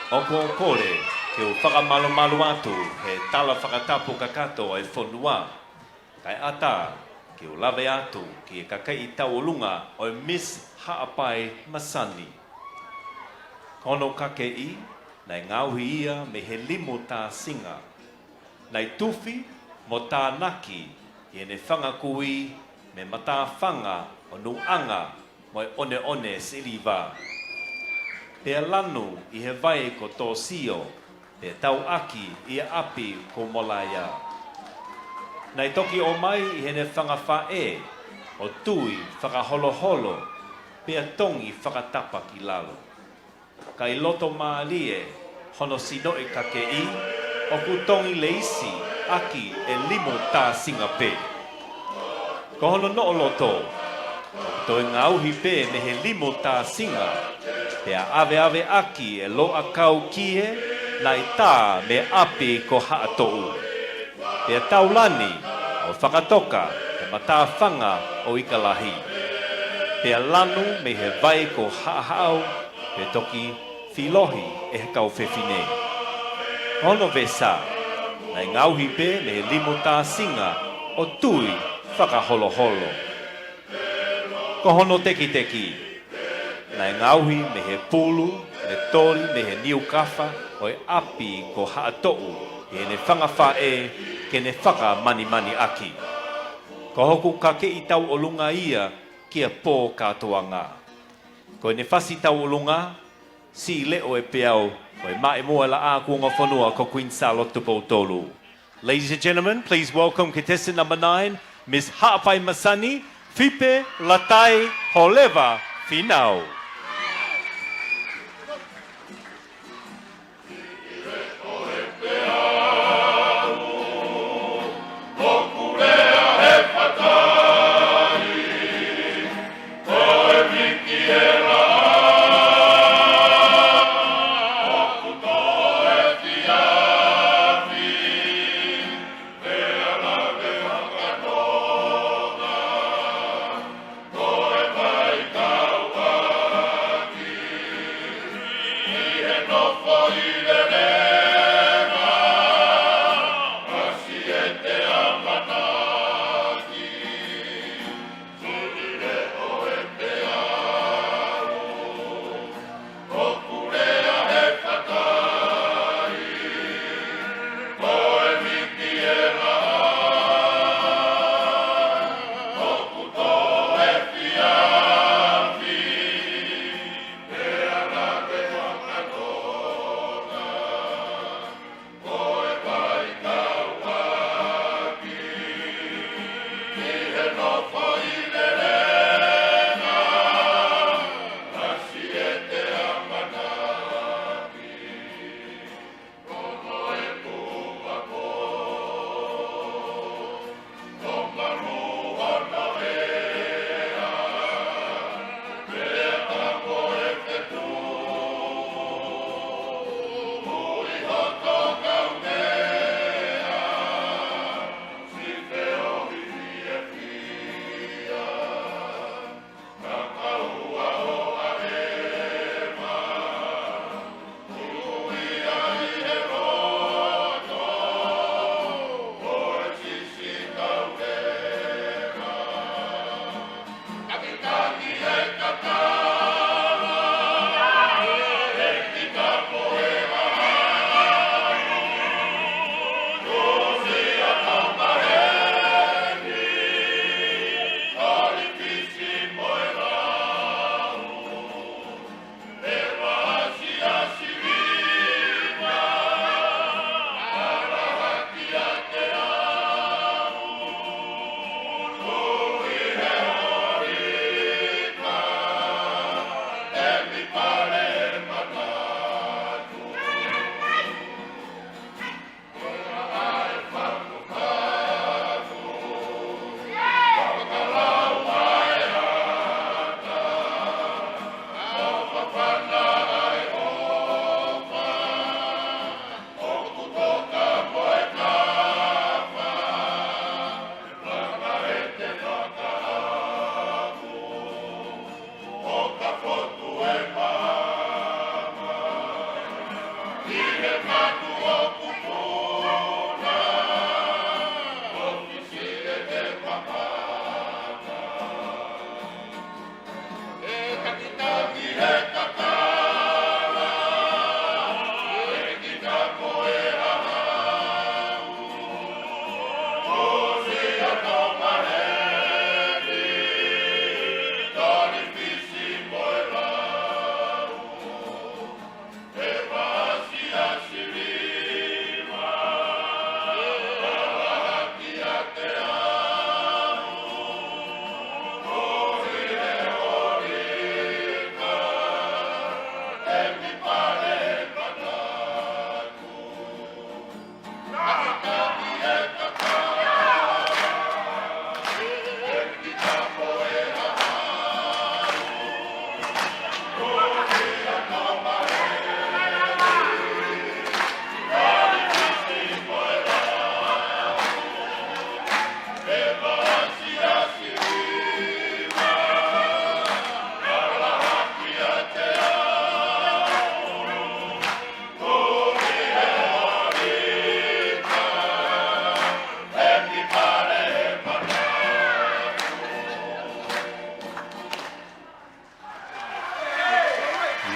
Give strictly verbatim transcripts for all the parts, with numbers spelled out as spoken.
ʻOku ou kole ke u fakamalumalu atu he tala fakatapu kakato ʻa e fonua, kae ʻatā ke u lave atu ki he kakai tauʻolunga ʻo e Miss Haʻapai Masani. Ko hono kakeʻi, naʻe ngaohi ia mei he Limu Tāsinga. Naʻe tufi mo tānaki ʻi heʻene fanga kui mei he matāfanga ʻo Nuʻanga mo e ʻoneʻone siliva. Pea lanu ʻi he vai ko Tōsio, pea tauʻaki ʻi he ʻapi ko Molaia. Naʻe toki ʻomai ʻi heʻene fanga faʻē ʻo tui fakaholoholo, pea tongi fakatapa ki lalo. Ka ʻi loto mālie hono sinoʻi kakeʻi, ʻoku tongi leisi ʻaki e Limu Tāsinga pē. Ko hono noʻo loto, ʻoku toe ngaohi pē mei he Limu Tāsinga, pea ʻaveʻave ʻaki e loʻakau kie naʻe tā mei ʻapi ko Haʻatoʻu. Pea taulani ʻo fakatoka he matāfanga ʻo Ikalahi. Pea lanu mei he vai ko Haʻahaʻau, pea toki filohi ʻe he kau fefine. Ko hono vesa, naʻe ngaohi pē mei he Limu Tāsinga ʻo tui fakaholoholo. Ko hono tekiteki, naʻe ngaohi mei he pulu, mei he toli, mei he niu kafa ʻo e ʻapi ko Haʻatoʻu ʻi heʻene fanga faʻē ke ne fakamanimani ʻaki. Ko hoku kakeʻi tauʻolunga ia kia Pōkātoanga. Ko ʻene fasi tauʻolunga, Siʻi Leʻo e Peau, ko e maʻimoa e Laʻā kuonga fonua ko Queen Sālote Tupou Tolu. Ladies and gentlemen, please welcome contestant number nine, Miss Haʻapai Masani, Fipe Latai Holeva Finau.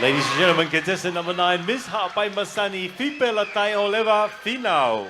Ladies and gentlemen, contestant number nine, Miss Haʻapai Masani, Fipela Taʻeʻoleva Finau.